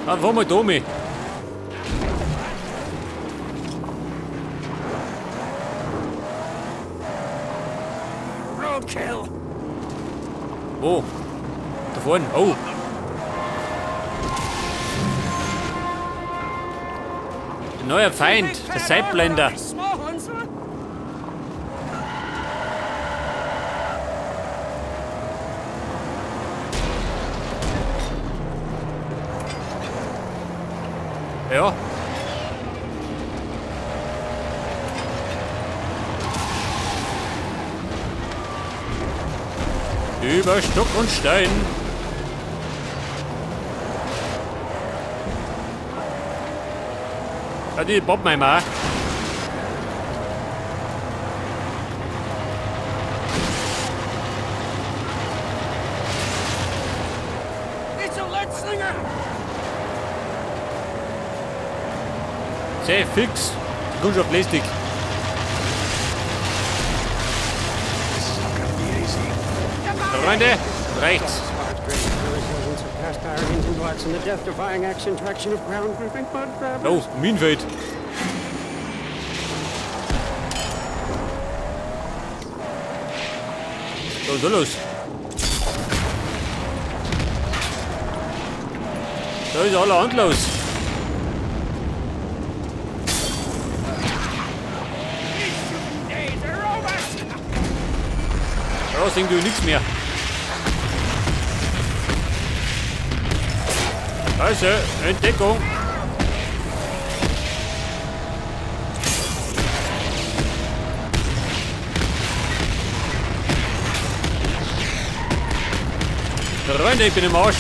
Dann fahren wir da mit. Roadkill. Wo? Da vorne. Oh. Ein neuer Feind, der Sideblinder. Ja. Über Stock und Stein. Ja, die Bob mein Mann. Sehr fix. Die Kundschaft Plastik. Freunde, rechts. Oh, Minenfeld. So, so los. Da ist allerhand los. Da sehen du nichts mehr. Scheiße, Entdeckung. Freunde, ich bin im Arsch.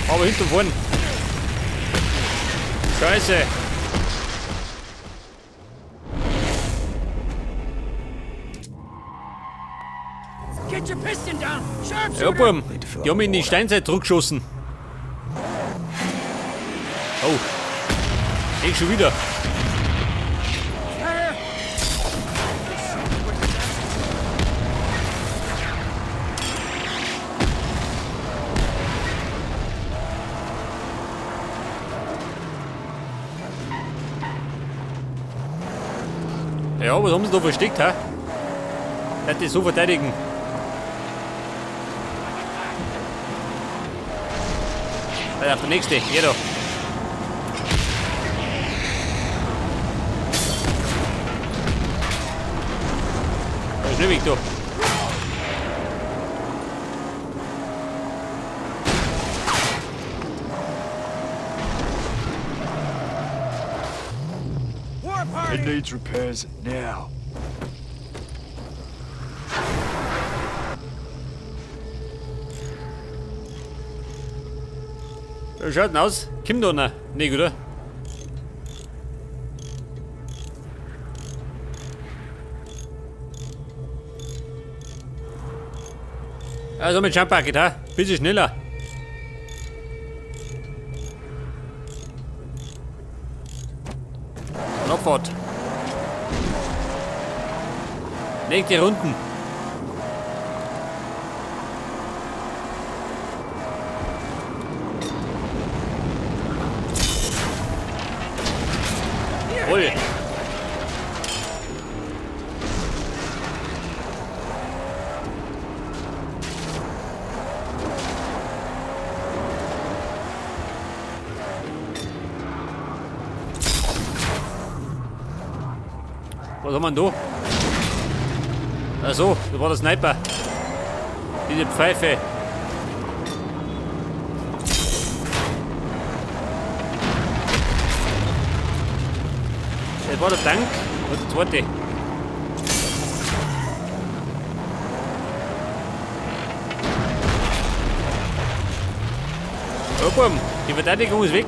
Aber hinten vorn. Scheiße. Ja, Buben, die haben mich in die Steinzeit zurückgeschossen. Oh, ich schon wieder. Ja, was haben sie da versteckt, hä? Der hat die so verteidigen. Alter, der nächste, hier da. Schnell weg da. It needs repairs now. Wie schaut denn aus? Kommt da noch? Nee, oder? Also mit Jump Bucket, ha? Bisschen schneller. Und Abfahrt. Nächste Runden. Jawohl. Was haben wir denn da? Ach so, das war der Sniper. Diese Pfeife. Das war der Tank und der zweite. Oh, bumm, die Verteidigung ist weg.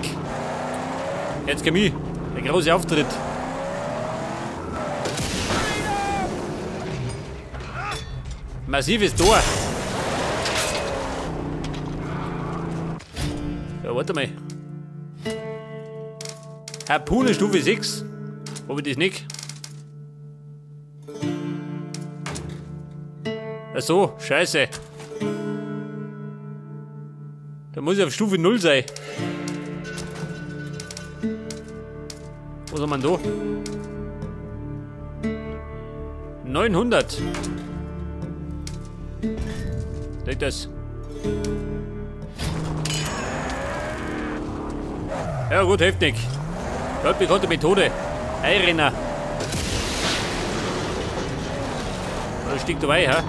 Jetzt komm ich. Der große Auftritt. Massives Tor. Ja, warte mal. Harpune Stufe 6. Hab ich das nicht? Ach so, scheiße. Da muss ich auf Stufe 0 sein. Was haben wir denn da? 900. Liegt das. Ja gut, hilft nicht. Dort bekannte Methode. Einrenner. Da stieg dabei, hä?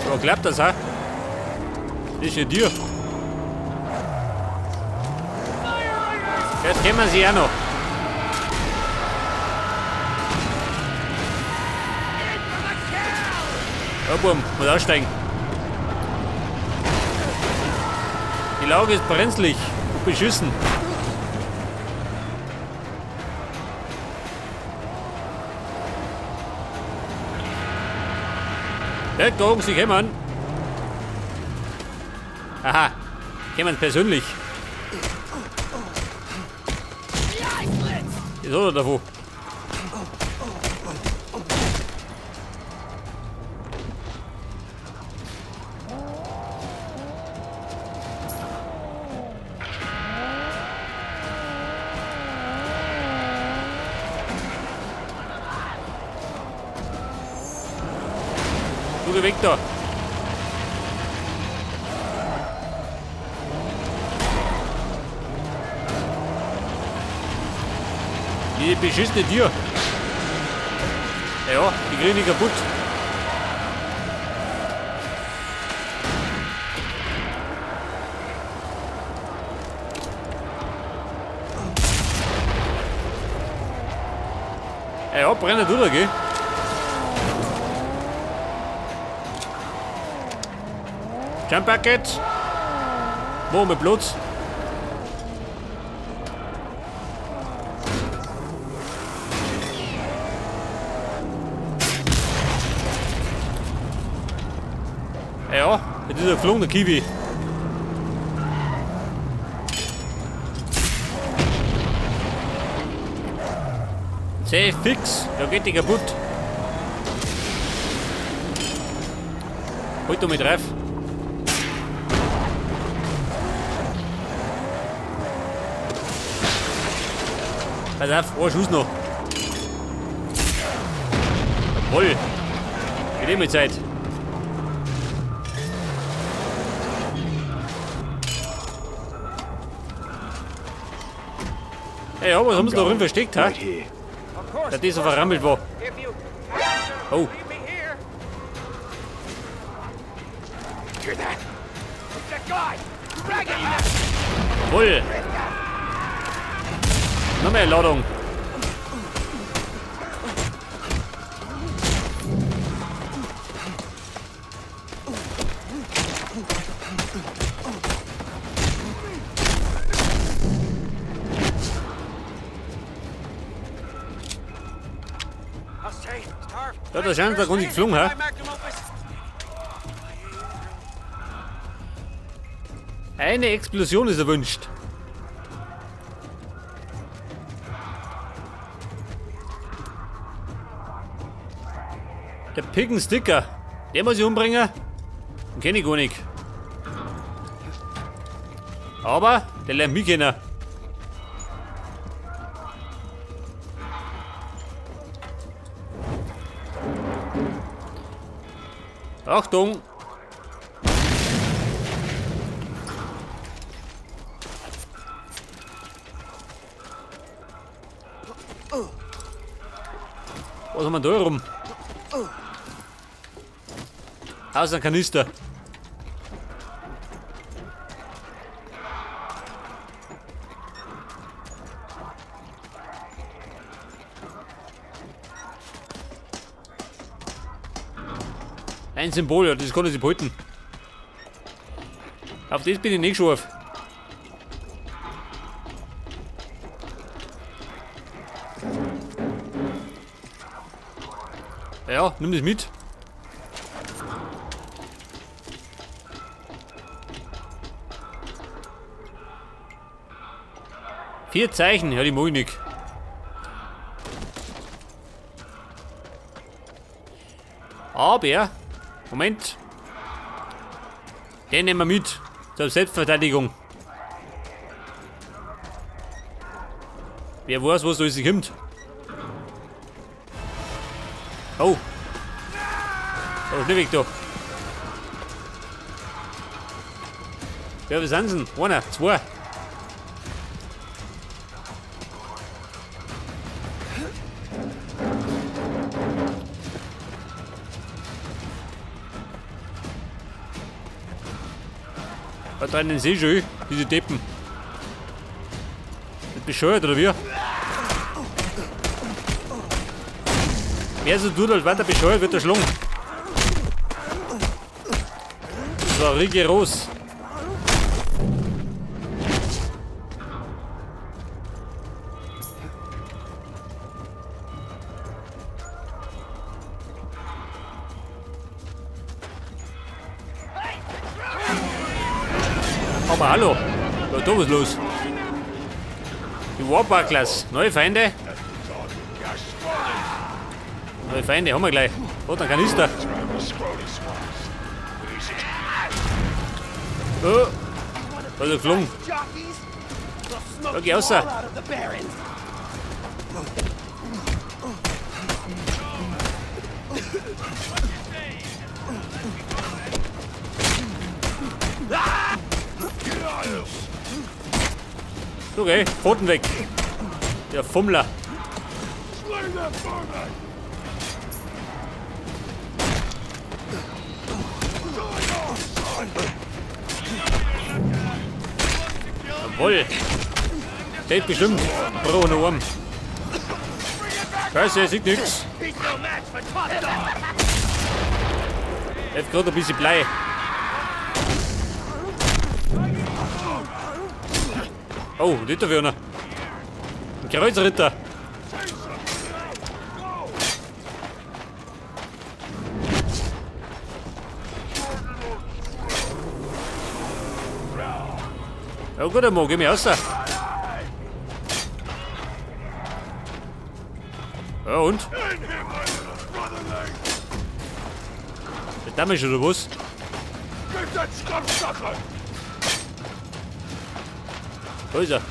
So, klappt das, hä? Das ist ja dir. Jetzt kennen wir sie auch noch. Ja, Bum, muss aussteigen. Die Lage ist brenzlig und beschissen. Ja, da oben, sie kommen. Aha, kommen persönlich. Was hat er davon? Du geh weg da. Die beschissene Tür. Ja, die kriege ich kaputt. Ja, brennt durch, gell? Jump Bucket. Wo mit Blut? Ja, jetzt ist er geflogen, der Kiwi. Sehr fix, da geht die kaputt. Holt doch mit drauf. Pass auf, ein Schuss noch. Jawohl. Geht immer Zeit. Hey, ja, was haben sie da drin versteckt, ha? Dass das so verrammelt war. Oh. Jawohl. Noch mehr Ladung. Ja, da scheint der Grund geflogen, hä? Eine Explosion ist erwünscht. Der Picken Sticker. Der muss ich umbringen. Den kenne ich gar nicht. Aber der lernt mich kennen. Achtung! Was haben wir da rum? Aus ein Kanister. Ein Symbol, ja, das kann ich nicht behalten. Auf das bin ich nicht scharf. Ja, nimm das mit. Vier Zeichen, ja, die mag ich nicht. Aber, Moment. Den nehmen wir mit. Zur Selbstverteidigung. Wer weiß, was da alles kommt. Oh. Oh, schnell weg da. Ja, wie sind sie denn? Einer, zwei. Da drin den See schon, diese Deppen. Sind bescheuert, oder wie? Wer so tut, als weiter bescheuert, wird erschlagen. Das war rigoros. Aber hallo, da was los? Die Warbucklers, neue Feinde. Neue Feinde haben wir gleich. Oh, dann Kanister. Oh, da ist er geflogen. Da geh raus. Okay, Pfoten weg. Der Fummler. Jawohl. Der bestimmt. Brauche noch Arm. Scheiße, er sieht nichts. Er hat gerade ein bisschen Blei. Oh, Ritter Werner. Ein Kreuzritter. Ja gut, einmal, geh mir raus. Ja und? Der Damage oder was? Wo ist er?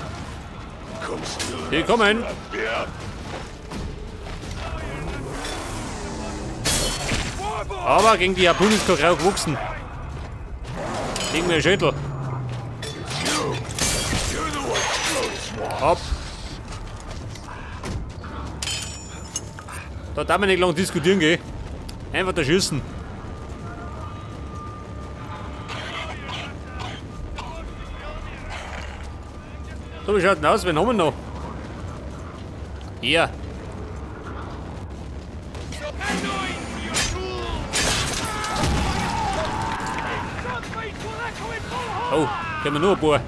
Willkommen! Aber gegen die Harpune ist kein Kraut gewachsen. Gegen mir Schädel. Ab. Da darf man nicht lange diskutieren gehen. Einfach da schießen. So, wie schaut denn aus? Wen haben wir noch? Hier. Oh, können wir nur ein paar.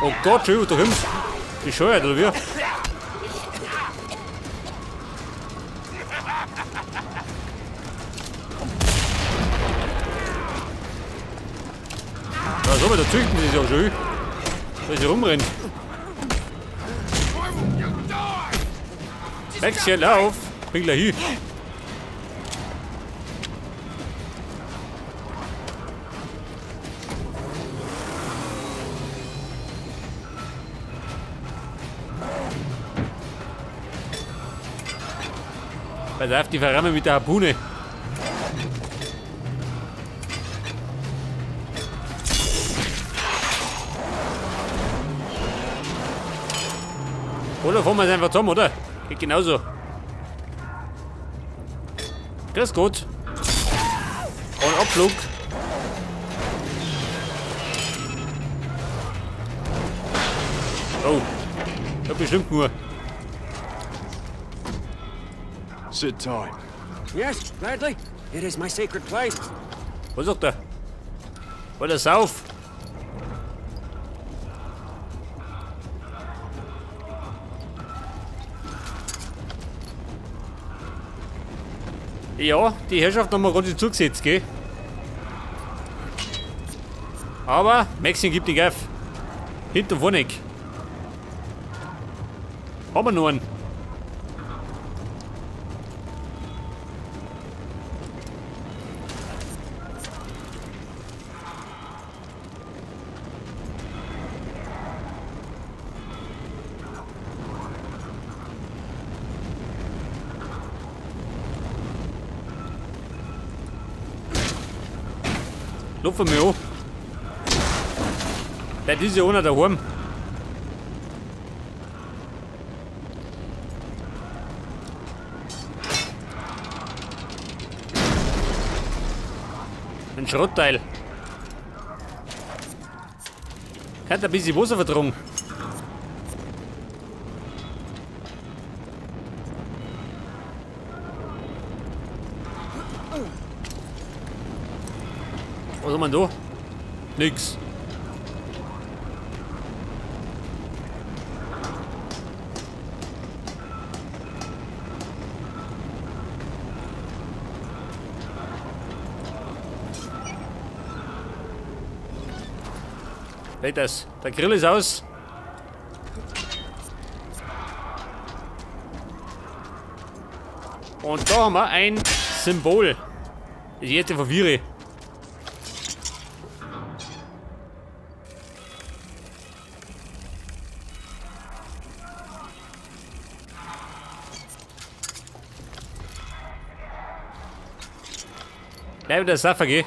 Oh Gott, schön, da hinten. Bescheuert, oder wie? Ja, so, aber da züchten sie sich auch schon. Weil sie rumrennen. Maxchen, lauf! Bin gleich hin. Pass auf, die verrammen mit der Harpune. Oder fahren wir es einfach zusammen, oder? Geht genauso. Grüß Gott. Und Abflug. Oh. Ich hab bestimmt nur. Sit tight. Yes, gladly. It is my sacred place. Was sagt er? War der Sauf? Ja, die Herrschaft haben wir gerade zugesetzt, gell? Aber Maxim gibt nicht auf. Hinten und vorne. Haben wir noch einen. Klopfen wir an. Der ist ja einer daheim. Ein Schrottteil. Kann ein bisschen Wasser vertragen. Was haben wir da? Nix. Das. Der Grill ist aus. Und da haben wir ein Symbol. Das erste verwirre. Gleich wieder Sache, gell?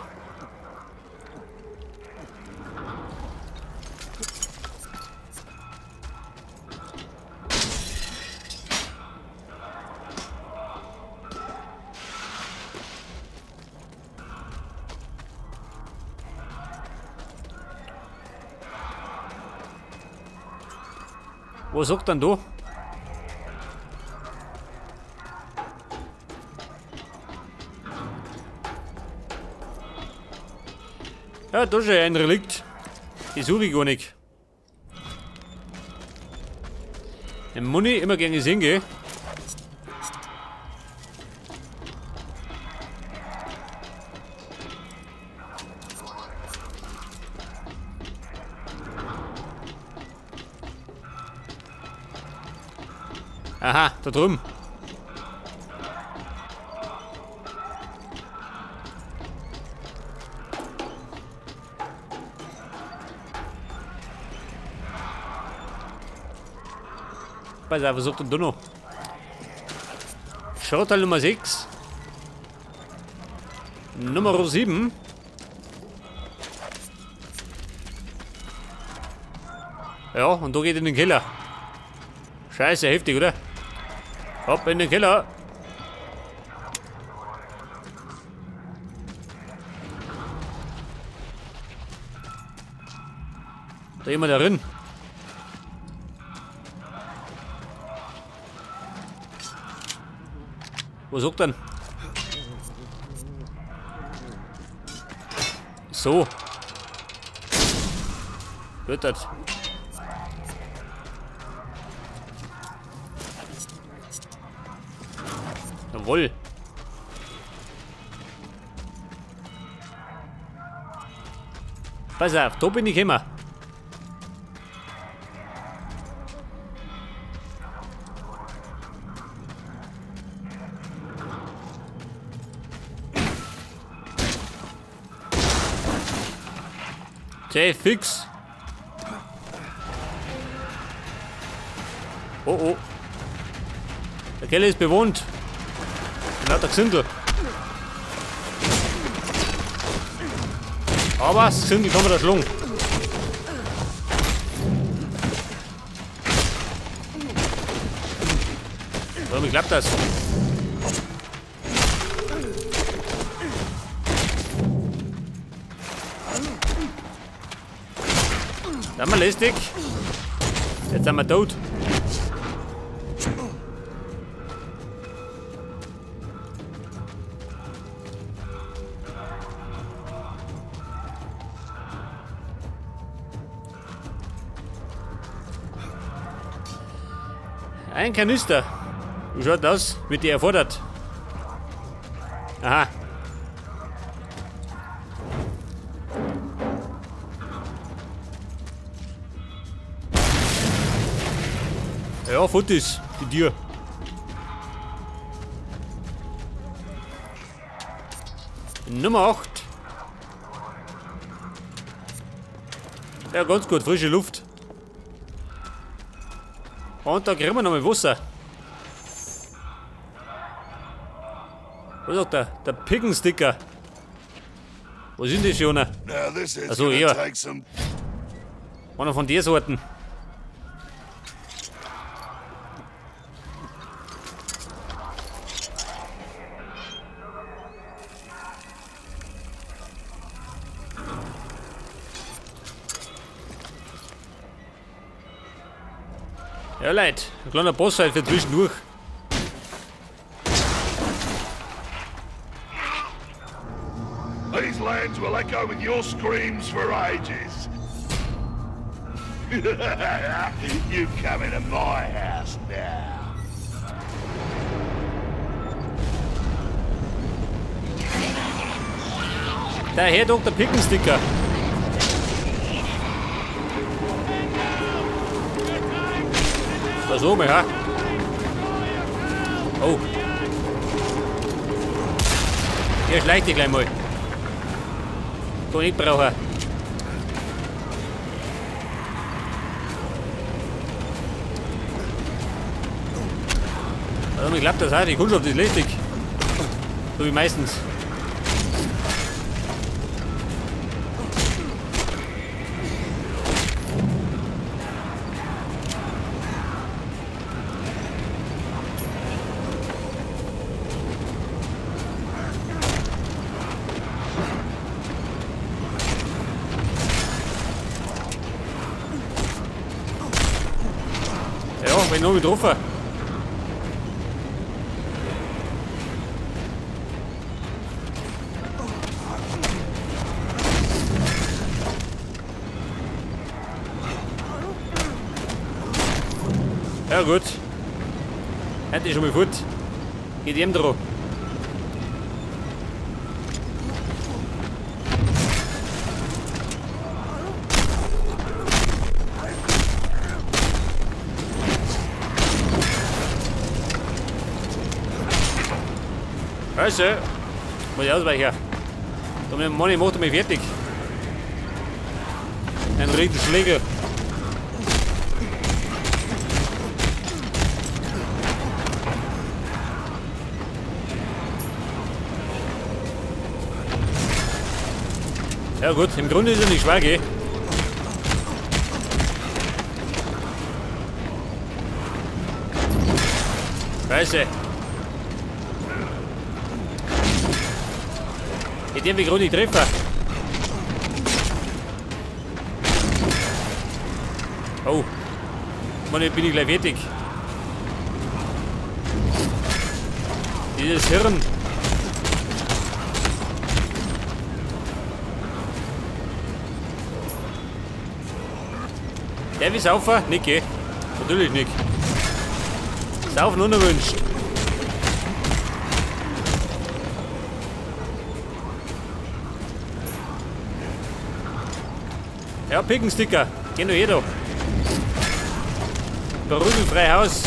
Was sagt denn da? Ja, da ist ja ein Relikt. Die suche ich gar nicht. Den Muni immer gern gesehen, gell? Aha, da drüben. Pass auf, was sagt denn da noch? Schrottteil Nummer 6. Nummer 7. Ja, und da geht in den Keller. Scheiße, heftig, oder? Hopp, in den Keller. Da jemand darin. Wo sucht denn? So. Wird das. Jawohl. Pass auf, da bin ich immer. Okay, fix. Oh oh. Der Keller ist bewohnt. Lauter Gesindel. Aber das Gesindel kann man da schlagen. Warum klappt das? Da haben wir lästig. Jetzt sind wir tot. Ein Kanister. Wie schaut das aus? Wird die erfordert? Aha. Ja, Fotos, die Tür. Nummer 8. Ja, ganz gut, frische Luft. Und da kriegen wir nochmal Wasser. Was sagt der? Der Pickensticker. Wo sind die schon? Achso, ja. Einer von der Sorten. Ja, Leute, ein kleiner Boss halt für zwischendurch. These lands will echo with your screams for ages. You've come into my house now. Der Herr Dr. Pickensticker. So, mal, ha? Oh. Hier schleicht dich gleich mal. So nicht brauchen. Also, ich glaube, das auch. Die Kundschaft ist lästig. So wie meistens. Bin noch getroffen. Ja gut. Hätte ich schon mal fort. Geht ihm drauf. Scheiße. Muss ich ausweichen. Der Mann macht mich fertig. Ein Riesenschläger. Ja gut, im Grunde ist er nicht schwer, gell? Scheiße. Ich darf mich gerade nicht treffen. Oh. Mann, jetzt bin ich gleich fertig. Dieses Hirn. Der will saufen? Nicht, gell? Natürlich nicht. Saufen unerwünscht. Ja, Pickensticker. Geh nur jeder. Prügelfrei Haus.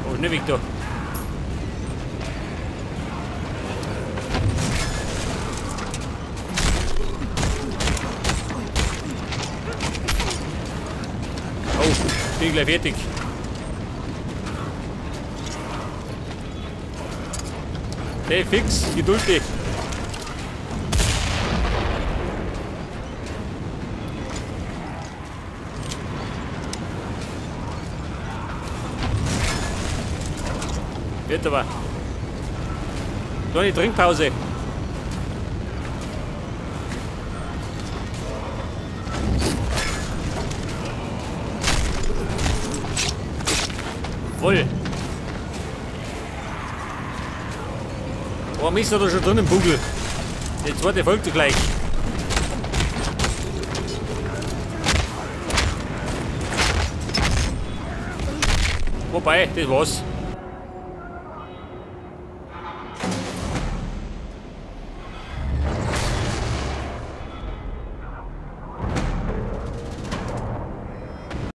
Oh, schnell weg da. Oh, bin gleich fertig. Hey, fix, geduldig. Wird aber. Kleine Trinkpause. Voll. Oh, Mist, hat er schon drin im Bugel. Die zweite folgt gleich. Wobei, das war's.